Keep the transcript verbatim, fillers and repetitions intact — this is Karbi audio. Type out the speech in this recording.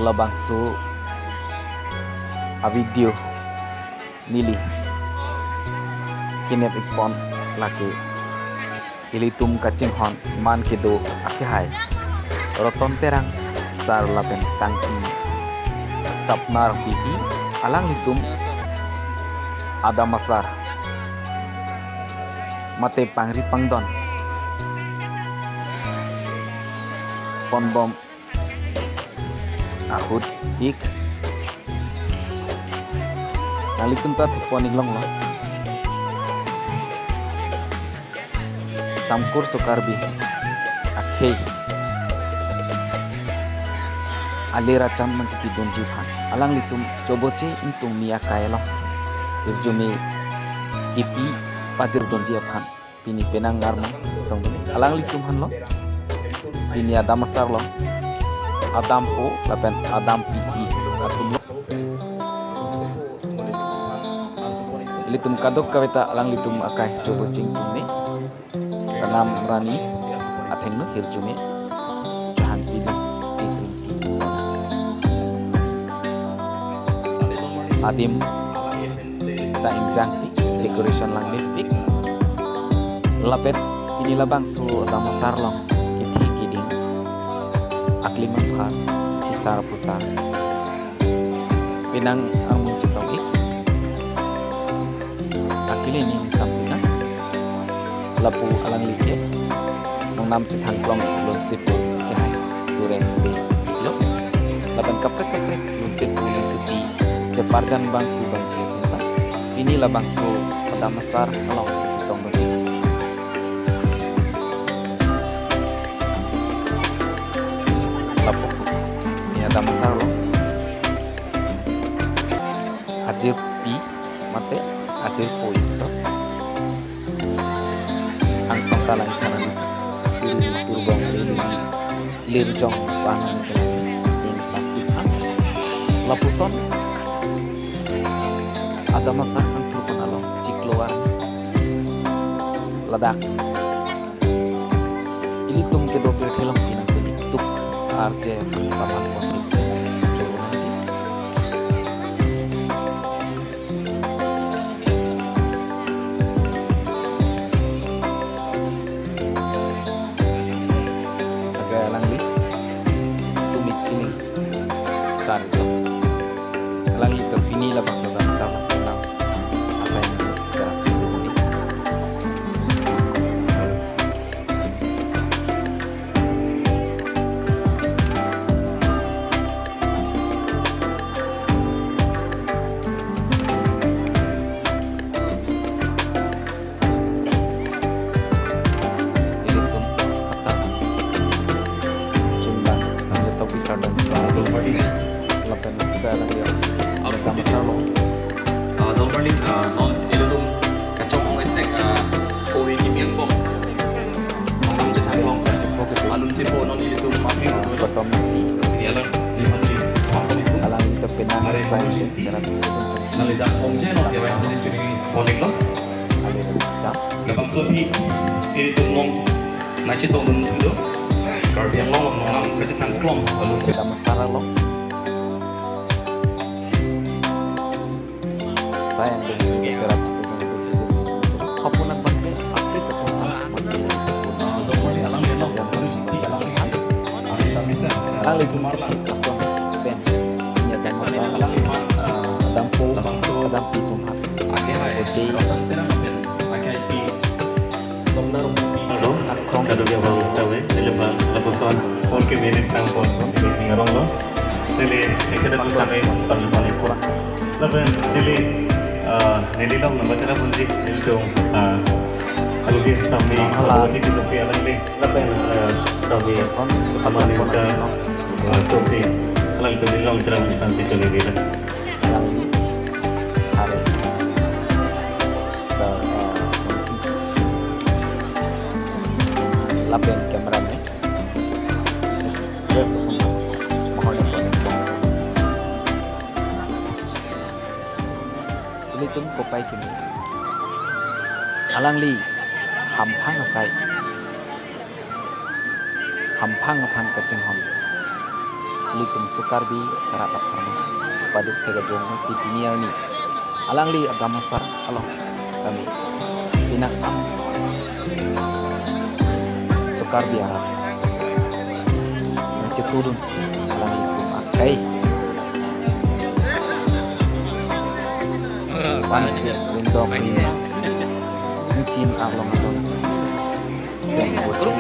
Labangso a-video neli kenep-ik pon lake ilitum kachinghon man kedo akehai Roton Terang sar lapen sangpi Sapnar Bibi, alanglitum adam asar mate pangri pangdon ponbom ahut-ik. Nanglitum ta thekpon-ik longlo. Samkur Sokarbi akhei alir acham nangkepidunji aphan, alanglitum Choboche Ingtungmi akai along hirjume kepi pajirdunji aphan pini penang armang chetong dun. Alanglitum aphanlo pini adam asar along adampo lapen adampi atumlo. Ilitum kadokave ta alanglitum akai Choboche Ingtungmi, Ranam Rani athengno hirjume chehangpidun-ik ringti. Adim ta ingjangpik, decoration langmepik. Lapen pini labangso adam asar along kethi keding, aklimang phan, hisar phusar penang armung chetong-ik. Akili ni sampingan lapu alangli ke nongnam chethangklong lunsepo kehai surem pe-iklo. Lapen kaprek kaprek lunsepo lunsepi cheparjan bangku bangke atum ta pini labangso adam asar along chetong dun-ik. Lapu pini adam asar along ajirpi mate ajirpo-iklo. Angsong ta lang thanan turu turbong lili lirjong panon kelang ning sampik an. Lapuson adam asar kangthur pon along chiklo arni ladak ilitum kedo pirthe alongsi nangsunik tuk arje sung paman pon choro nangji. Akai alangli Sumit Kining sar lo. Alangli ta pini labangso adam asar along asai jarak cukup unik. Ilitum asar chumbang senjata officer dan chumbang lapen ke alang ya. Adam asar along. Ah, Don Marlin, ah, non ilitum kachonghong esek, ah, ove kimi angbong. Nongnam chethangklong. Anun sipo non ilitum mati. Bottom. Sini alang, lihat di. Alangli ta penang asai jarak. Nang lidah hongje non ya, masih curi konik lo. Alir acham. Labangso aphi ilitum non nangchetong dun thulo. Karbi Anglong along nongnam kachethangklong alun si. Adam asar along. Sayang deh, bicara cukup dengan jepit-jepit itu. Hapunan bangke, artis satu hal, mati satu hal. Alangli sumar lang. Ason pen, niat dan masa, adampo, adampi tum hak. Oje. Hello, kadokave abang sitame, neli abang lapuson, phone ke minute tang phone, neli ning arong lo. Neli ekada pusame, parlu panik pura. Lapen neli, ah, neli long nang baca punji, nelitum, ah, alangli sami, hala. Abang di kisopi alangli, lapen, ah, sami, amani ka, ah, topi, alangli tu neli long cerah punji pansi choli bila. Alangli hari sa, ah, lapen camera me. Terus mahon yang paling. Ilitum kopai kimi. Alangli hamphang asai. Hamphang aphan kachinghon. Ilitum Sokarbi arat apharman paduk thek ajong si pini arni alangli adamasa along kami pinang am Sokarbi arat nangchepudunsi alanglitum akai vansi ringdok ring inchin arlong aton. Yang bocil